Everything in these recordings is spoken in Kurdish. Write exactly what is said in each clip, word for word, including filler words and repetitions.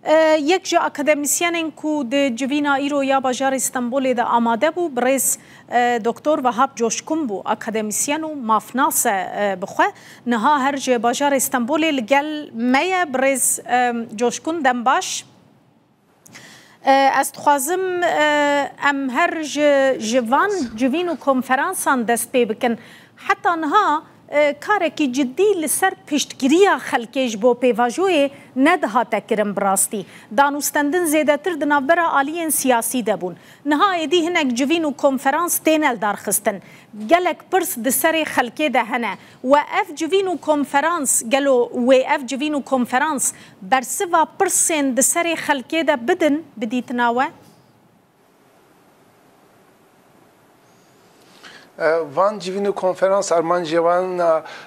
E, yek ji akademîsyenên ku di civîna îro ya bajarê Stenbolê de amade bû, birêz, e, Doktor Vehap Coşkun bû, akademîsyen û mafnas e, e, bi xwe. Niha her ji bajarê Stenbolê li gel me ye. Birêz, e, Coşkun, dem baş. E, ez dixwazim, e, em her ji, ji van civîn û konferansan dest pê bikin. Heta niha, e, karekî cidî li ser piştgiriya xelkê ji bo pêvajoyê nedihate kirin bi rastî. Danûstendin zêdetir di navbera aliyên siyasî de bûn. Niha êdî hinek civîn û konferans têne lidarxistin. Gelek pirs di serê xelkê de hene. We ev civîn û konferans, gelo wê ev civîn û konferans bersiva pirsên di serê xelkê de bidin, bi dîtina we? E, Van civîn û konferans armancê wan,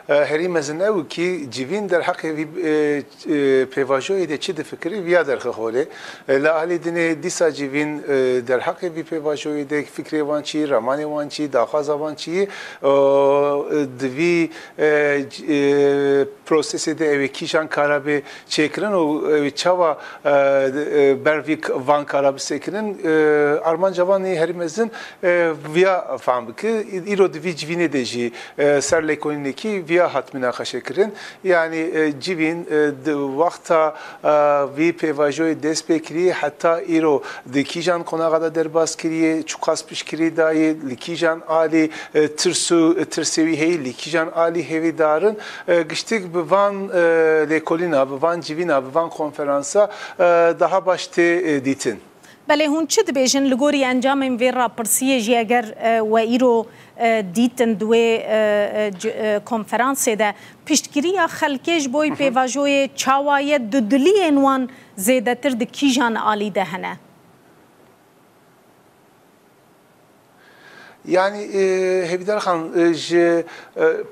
e, herî mezin ew kî civîn derheqê vî, e, e, pêvajoyê de çi difikirî, viya derxe holê. E, li alî dinê dîsa civîn, e, derheqê vî pêvajoyê de fikrê wan çi, ramanê wan çi, daxwaza wan çi, e, di vî, e, c-, e, prosesê de ew ê kîjan kara bê çêkirin û ew ê çawa, e, e, ber vî k-, van kara bisekirin, e, armanca wan ê herî mezin, e, viya fam bike. Îro di vî civînê de jî, e, ser lêkolînekî viya hat minaqeşe kirin. Yanî, e, civîn, e, di wexta, e, vî pêvajoyê dest pê kirî heta îro di kîjan qonaxa de derbas kiriye, çiqas piştgirî dayê, li kîjan alî, e, tirs û, e, tirsê wî heyî, li kîjan alî hêvîdar in, e, giştik bi van, e, lêkolîna, bi van civîna, bi van konferansa, e, daha baş tê, e, dîtin. Belê, hûn çi dibêjin li gorî encamên vê rapirsiyê jî eger, e, we îro, e, dîtin di wê, e, e, ci-, e, konferansê de piştgiriya xelkê ji bo pêvajoyê çawa ye, dudiliyên wan zêdetir di kîjan alî de hene? Yanî, e, Hêvîdar Xan, e, ji, e,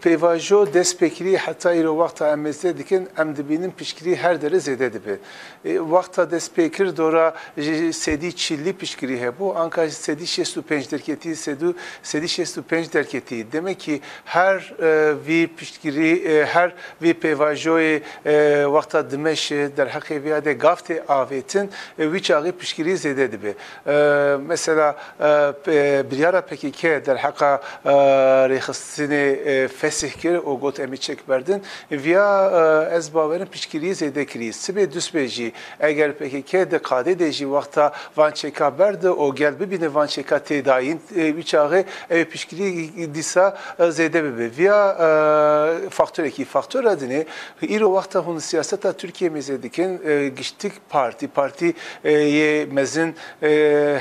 pêvajo dest pê kirî heta îro wexta em mêze dikin, em dibînin piştgirî her dere zêde dibe. E, wexta dest pê kir dora ji sedî çilî piştgirî hebû, anka ji sedî şêst û pênc derketî, sedû, sedî şêst û pênc derketî. Demek ki her, e, vî piştgirî, e, her vî pêvajoyê, e, wexta dimeşe derheqê viya de gav tê avêtin, e, wî çaxê piştgirî zêde dibe. E, mesela, e, p-, e, biryara P K K derheqa, e, rêxistinê, e, fesih kir û got, em ê çek berdin. Viya, e, ez bawerim piştgirî zêde kirî. Sibê dusbê jî eger P K K di qadê de jî wexta van çeka berde û gel bibîne van çeka tê dayîn, e, wî çaxê ew ê piştgirî dîsa, e, zêde bibe. Viya, e, faktorekî, faktora dinê, îro wexta hûn siyaseta Tirkiyê mêze dikin, e, giştik partî, partî, e, yê mezin, e,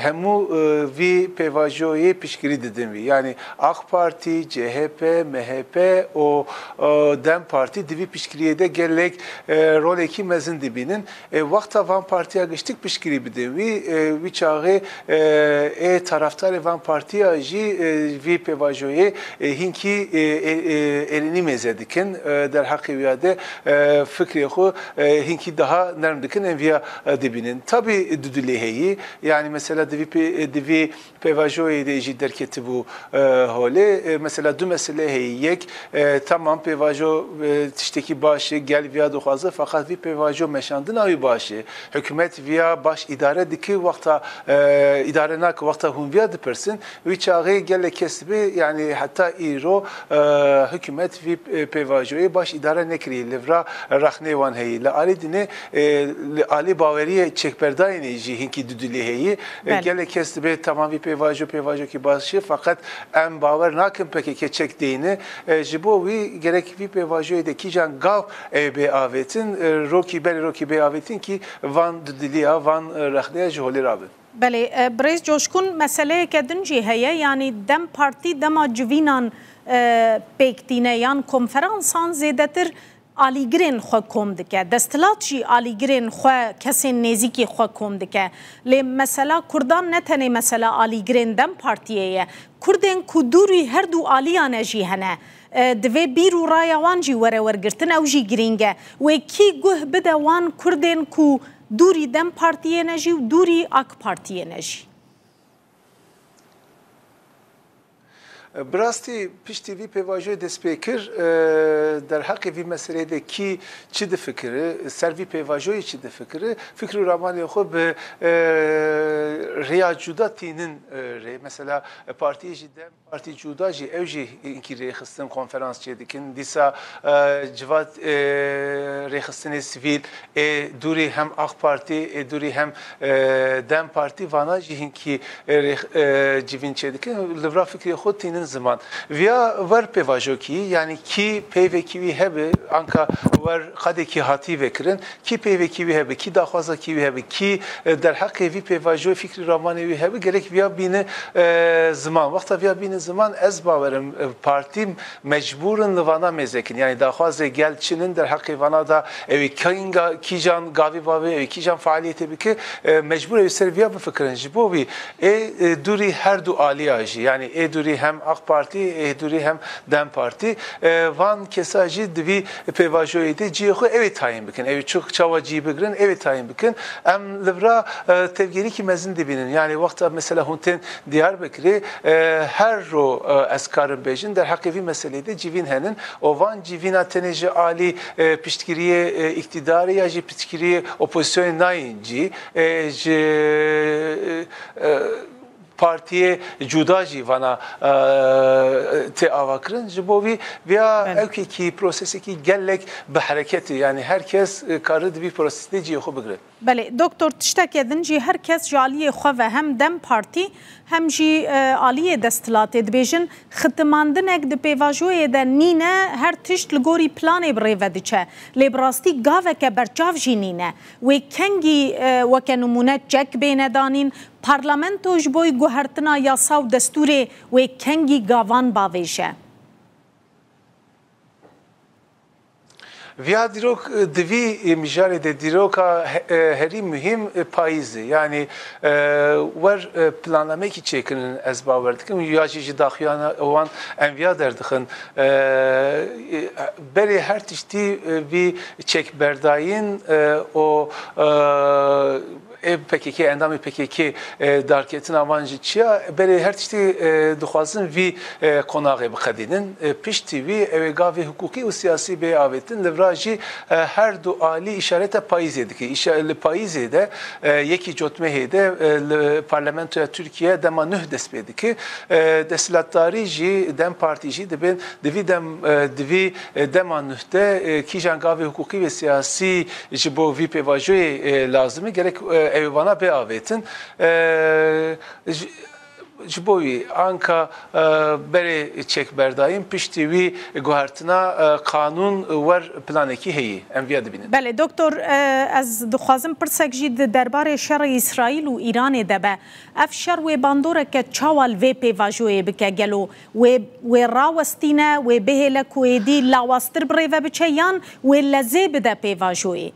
hemû, e, vî pêvajoyê piştgirî didin wî. Yanî AK Partî, C H P, M H P û, e, DEM Partî di vî piştgiriyê de gelek, e, rolekî mezin dibînin. E, wexta van partiya giştik piştgirî bidin wî, e, wî çaxê, e, ê taraftarê van partiya jî, e, vî pêvajoyê, e, hinkî, e, e, e, êrînî mêze dikin, e, derheqê wîya de, e, fikrê xwe, e, hinkî daha nerm dikin, em viya, e, dibînin. Tabî dudilê heyî, yanî mesela di vî pê-, di vî pêvajoyê de jî derketibû, e, holê. E, mesela du mesele heye. Yek, e, tamam pêvajo, e, tiştekî baş e, gel viya dixwaze, feqet vî pêvajo meşandina wî baş e. Hikûmet viya baş îdare dike wexta, e, îdare nake wexta hûn viya dipirsin. Wî çaxê gelek kes dibe, yanî heta îro, e, hikûmet vî, e, pêvajoyê baş îdare nekiriye. Li vira rexnê wan heye. Li alî dinê, e, li alî baweriyê çekberdayînê jî hinkî dudilî heye. E, Belê. Gelek kes dibe, tamam vî pêvajo, pêvajokî baş e, feqet em bawer nakin P K K çek deyne. E, ji bo wî gerek vî pêvajoyê de kîjan gav ê bê avêtin, e, rokî berê rokî bê avêtin kî van dudiliya, van, e, rexneya ji holê rabin. Belê, e, birêz Coşkun, meseleyeke din jî heye, yanî DEM Partî dema civînan, e, pêk tîne yan konferansan zêdetir alîgirên xwe kom dike. Desthilat jî alîgirên xwe, kesên nêzîkî xwe kom dike. Lê mesela Kurdan ne tenê mesela alîgirên DEM Partiyê ye. Kurdên ku dûrî her du aliyan e jî hene. E, divê bîr û raya wan jî were wergirtin, ew jî girîng e. Wê kî guh bide wan Kurdên ku dûrî DEM Partiyê ne jî û dûrî AK Partiyê ne jî? Bi rastî piştî vî pêvajoyê destpêkir, e, derheqê vî meseleyê de kî çi difikiri, ser vî pêvajoyê çi difikiri, fikr û ramanê xwe bi, e, rêya cuda tînin, e, rê. Mesela, e, partiyê jî DEM Partî cuda jî, ew jî hinkî rêxistin, konferans çêdikin. Dîsa, e, civat, e, rêxistinê sivîl, ê dûrî hem AK Partî, ê dûrî hem, e, DEM Partî, vana jî hinkî, e, rêx-, e, civîn çêdikin. Li vira fikrê xwe tînin ziman. Viya wer pêvajo kî, yanî kî peyvekî wî hebe, anka wer qadekî hatî vekirin, kî peyvekî wî hebe, kî daxwaza kî wî hebe, kî, e, derheqê vî pêvajoyê fikrî ramanê wî hebe, gerek viya bîne, e, ziman. Wexta viya bîne ziman, ez bawerim, e, partî mecbûr in li vana mêzekin. Yanî daxwazê gel çi nin derheqê vana da, ew ê kînga, kîjan gavê bavê, ew ê kîjan faaliyetê bike, e, mecbûr ew ê ser viya bifikirin. Ji bo vî ê, e, dûrî her du aliya jî, yanî ê dûrî hem AK Partî, ê dûrî hem DEM Partî, e, van kesa jî di vî pêvajoyê de cihê xwe ew ê tayîn bikin. Ew ê çi, çawa cî bigirin, ew ê tayîn bikin. Em li vira, e, tevgerîkî mezin dibînin. Yanî wexta mesela hûn tên Diyarbekirê, e, her ro, e, ez karim bêjin, derheqê vî meseleyê de civîn henin. Û van civîna tenê ji alî, e, piştgiriyê, e, îktîdarê ya jî piştgiriyê opozisyonê nayên cî, e, ji, e, e, partiyê cuda jî vana, e, tê avakirin. Ji bo vî, viya Belê. ewkekî prosesekî gelek bi hereketê, yanî her kes, e, kare di vî prosesê de cihê xwe bigire. Belê, doktor, tişteke din jî her kes ji aliyê xwe ve hem DEM Partî hem jî, e, aliyê desthilatê dibêjin, xitimandinek di pêvajoyê de nîne, her tişt li gorî planê bi rê ve diçe. Lê bi rastî gaveke berçav jî nîne. Wê kengî, e, weke nimûne çek bêne danîn, parlamento ji bo guhertina yasa û destûrê wê kengî gavan bavêje? Viya dîrok, e, di vî, e, mijarê de dîroka he-, e, herî muhîm, e, payîz e. Yanî, e, wer, e, plannameyekî çêkirin ez bawer dikim. Ya jî ji daxuyana wan em viya derdixin. E, e, berê her tiştî, e, vî çekberdayîn, e, û, e, ê P K K, endamê P K K, e, darketina wan ji çiya, berê her tiştî, e, dixwazin vî, e, qonaxê biqedînin. E, piştî wî ew ê gavê hiqûqî û siyasî bê avêtin. Li vira jî, e, her du alî îşareta payîzê dike. Îşa-, li payîzê de, e, yekî cotmehê de, e, li parlamentoya Tirkiye dema nuh dest pê dike. E, desthilatdarî jî, DEM Partî jî dibên, di vî dem, e, di vî, e, dema nuh de, e, kîjan gavê hiqûqî ve siyasî ji bo vî pêvajoyê, e, lazim e, gerek, e, ew ê vana bê avêtin. E, ji, ji bo wî anka, e, berê çekberdayîn, piştî wî guhertina, e, qanûn wer planekî heyî. Em viya dibînin. Belê, doktor, e, ez dixwazim pirsek jî di derbarê şerê Îsraîl û Îranê de be. Ev şer wê bandoreke çawa li vê pêvajoyê bike? Gelo wê, wê rawestîne, wê bihêle ku êdî lawaztir bi rê ve biçe yan wê lezê bide pêvajoyê?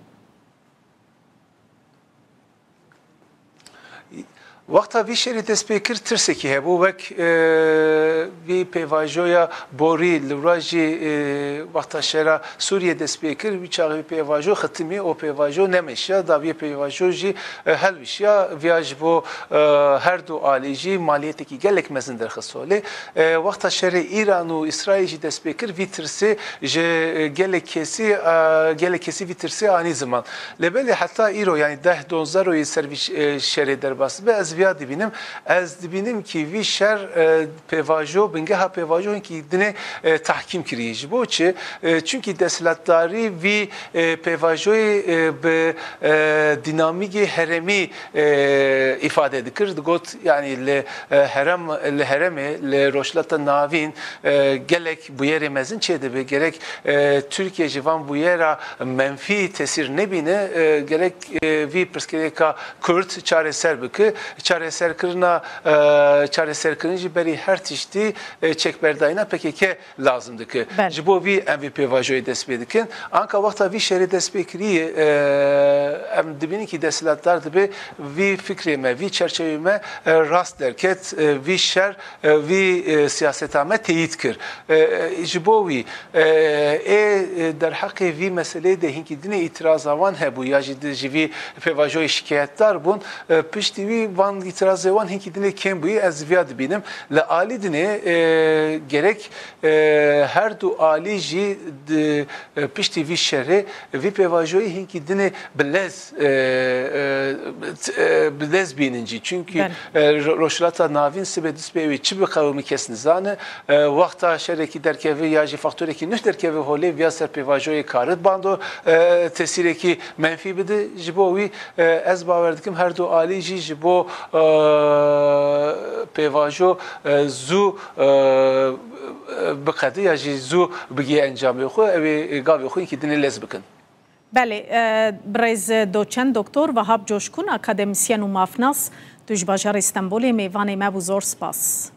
Wexta vî şerî dest pê kir, tirsekî hebû, wek, e, vî pêvajoya borî li wira jî, e, wexta şera Sûriyê dest pê kir, wî çaxê vî pêvajo xitimî, o pêvajo nemeşiya, dawiyê pêvajo jî, e, helwişiya, viya ji bo, e, her du alî jî maliyetekî gelek mezin derxist holê. E, wexta şerê Îran û Îsraîl jî dest pê kir, vî tirsê ji, e, gelek kesî, e, gelek kesî vî tirsê anî ziman. Lê belê heta îro, yanî deh donzdeh royê ser vî ş-, e, şerê derbas dibe, ez viya dibînim. Ez dibînim kî vî şer, e, pêvajo, bingeha pêvajo hinkî dinê, e, tahkîm kirî. Ji bo çi? E, çunkî desthilatdarî vî, e, pêvajoyê, e, bi, e, dînamîkê herêmî, e, îfade dikir. Digot, yanî li, e, herem, li herêmê, li Rojhilata Navîn, e, gelek bûyerê mezin çêdibe. Gerek, e, Tirkiye ji van bûyera menfî tesîr nebîne, e, gerek, e, vî pirsgirêka Kurd çareser bike. Çareserkirina, e, çareserkirin jî berî her tiştî, e, çekberdayîna P K K lazim dike. Belê. Ji bo vî em vî pêvajoyê dest pê dikin. Anka wexta vî şerê dest pê kiriye, e, em dibînin kî desthilatdar dibe vî fikrê me, vî çerçevê me, e, rast derket, e, vî şer, e, vî, e, siyaseta me teyîd kir. E, e, ji bo wî, e, ê, e, derheqê vî meseleyê de hinkî dinê îtiraza wan hebû ya jî di, ji vî pêvajoyê şikayetdar bûn, e, piştî wî van Îtirazê wan hinkî dinê kêm bûyî, ez viya dibînim. Li alî dinê, e, gerek, e, her du alî jî di, e, piştî vî şerê vî pêvajoyî hinkî dinê bi lez, e, e, t- e, bi lez bînin jî. Çünkü, Belê. e, ro- Rojhilata Navîn sibê destpê wê çi biqewimî kes nizane. E, wexta şerekî derkeve ya jî faktorekî nuh derkeve holê, viya ser pêvajoyê karit bando, e, tesîrekî menfî bide. Ji bo wî, e, ez bawer dikim her du alî jî ji bo, e, pêvajo, e, zû, e, biqede ya jî zû bigihê encamê xwe, ew ê gavê xwe hinkî dinê lez bikin. Belê, e, birêz doçent doktor Vahap Coşkun, akademisyen û mafnas, tu ji bajarê Stenbolê mêvanê me bû, zor spas.